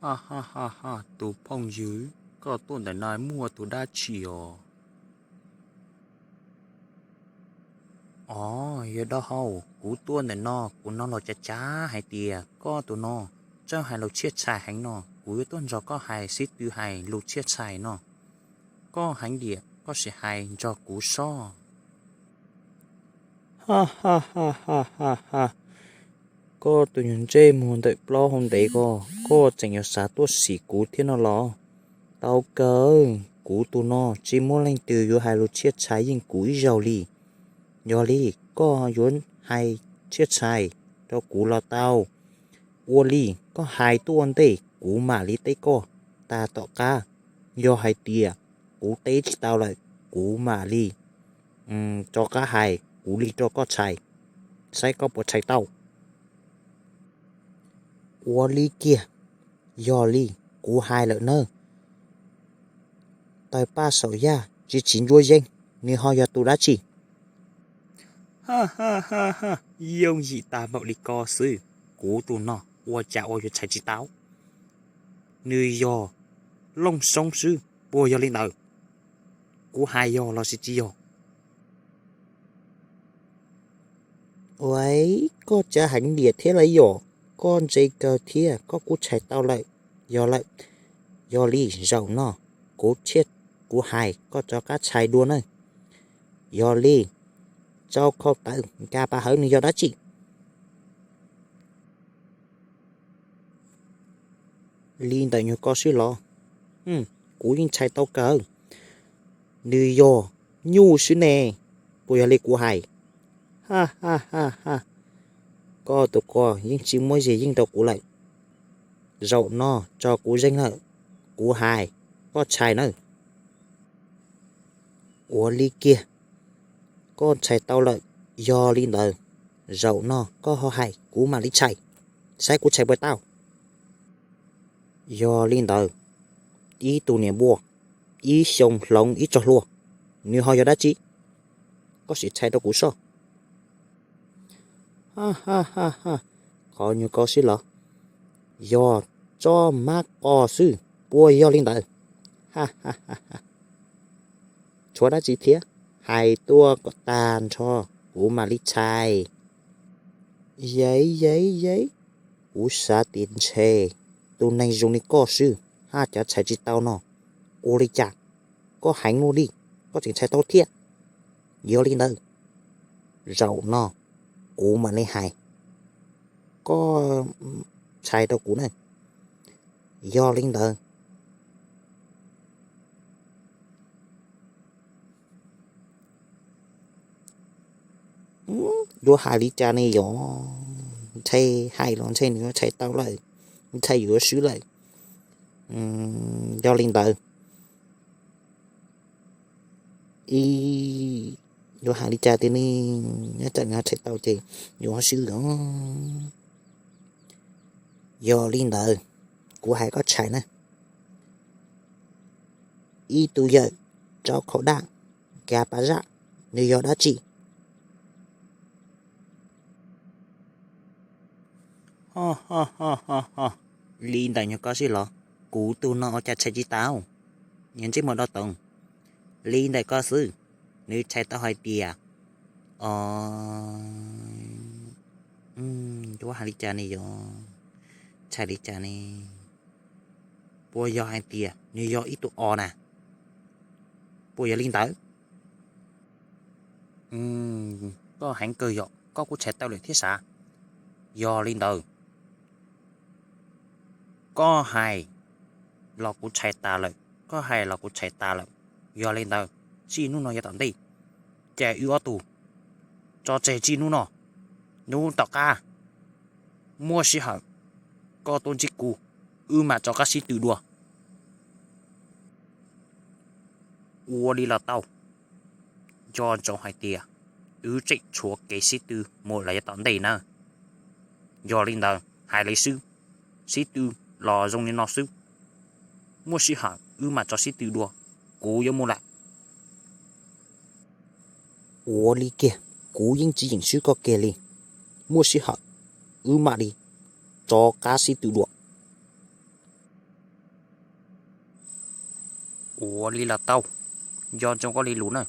Ha ha ha ha, tus phooj ywg, koj tuaj ntawm no muaj tus dab tsi os? Os, yog dab hau, kuv tuaj ntawm no kuv no los cav cav hais tias koj tus no txawj hais lus txhiaj txhais heev no, kuv yuav tuaj nrog koj hais xib tw hais lus txhiaj txhais no. Koj heev diam, koj sim hais nrog kuv sob. Ha ha ha ha ha ha. Koj tus nyuag ntsej muag ntawm plaub hau ntev ko, koj tseem yuav xav tuaj sim kuv thiab no los? Tau kawg, kuv tus no tsis muaj leej twg yuav hais lus txhiaj txhais yeej kuv ib zaug li. Yog li, koj yuav hais txhiaj txhais rau kuv los tau. Ua li, koj hais tuaj ua ntej kuv mam li teb koj. Tag tom qab, yog hais tias kuv teb tsis tau lawm, kuv mam li rov qab hais, kuv li rau koj txhais, saib koj puas txhais tau. Ua li kiag, yog li, kuv hais lawm nawb. Tawg paj saum yaj tsis txiv ntsuab yeeb, nws ho yog tus dab tsi? Yooj yim tag npaum li ko xwb, kuv tus no ua cas ua yuav txhais tsis tau? Nws yog looj soob xwb, puas yog li ntawd? Kuv hais yog los sis tsis yog? Ua, koj cav heev diam thiab lawm yom, koj ntse kawg thiab, koj kuj txhais tau lawm. Yog lawm, yog li zaum no kuv, kuv hais koj rov qab txhais dua nawb. Yog li, tsau khau tawv, nkas pas hawv nws yog dab tsi? Li ntawm nyuag ko xwb los? Kuv yeej txhais tau kawg. Nws yog nyuj xwb ne, puas yog li kuv hais? Ha ha ha ha, koj tus ko yeej tsis muab ze yeej rau kuv lawm. Zaum no tso kuv zeeg lawm, kuv hais, koj txhais nawb. Ua li kiag, koj txhais tau lawm. Yog li ntawd, zaum no koj ho hais kuv mam li txhais, saib kuv txhais puas tau. Yog li ntawd, ib tug niam npua, ib xyoo hloov ib txoj hlua, nws ho yog dab tsi? Koj sim txhais rau kuv soj. Ha ha ha ha, qhov nyuag ko xwb los? Yog tsob mab qos xwb, puas yog li ntawd? Ha ha ha ha, tshuav dab tsi thiab? Hais tuaj kom tag nrho, kuv mam li txhais. Yaiv yaiv yaiv, kuv xav tias ntshe tus neeg zoo li koj xwb haj cav txhais tsis tau no. Ua li cas koj heev luaj li, koj tseem txhais tau thiab? Yog li ntawd, zaum no kuv mam li hais, koj txhais rau kuv na. Yog li ntawd, yuav hais li cas ne yom? Ntshe hais los ntshe nws yuav txhais tau lawm, ntshe yuav swb lawm. Yog li ntawd, ib, yuav hais li cas tiag ne? Nyob tsam nws ho txhais tau ces yuav ho swb os. Yog li ntawd, kuv hais koj txhais na. Ib tug yawm, tsau khau daj, nkas pas zaj, nws yog dab tsi? Li ntawm nyuag ko xwb los? Kuv tus no ua cas txhais tsis tau? Nyuag ntsej muag do toov. Li ntawm ko xwb, nws txhais tau hais tias, o, yuav hais li cas ne yom? Txhais li cas ne? Puas yog hais tias nws yog ib tug o na? Puas yog li ntawd? Koj heev kawg yom, koj kuj txhais tau lawm thiab sav. Yog li ntawd, koj hais los kuv txhais tas lawm, koj hais los kuv txhais tas lawm. Yog li ntawd, txij hnub no yav tom ntej, ces wb ob tug tso tseg txij hnub no. Hnub tom qab muaj sij hawm, koj tuaj ntsib kuv, wb mam rov qab sib tw dua. Ua li los tau, nco ntsoov hais tias wb tseem tshuav kev sib tw mus lawm yav tom ntej na. Yog li ntawd hais li xwb, sib tw los zoo li no xwb. Muaj sij hawm wb mam rov sib tw dua, kuv yuav mus lawm. Ua li kiag, kuv yeej tsis yeem swb koj kiag li. Muaj sij hawm wb mam li rov qab sib tw dua. Ua li los tau, nco ntsoov koj li lus na.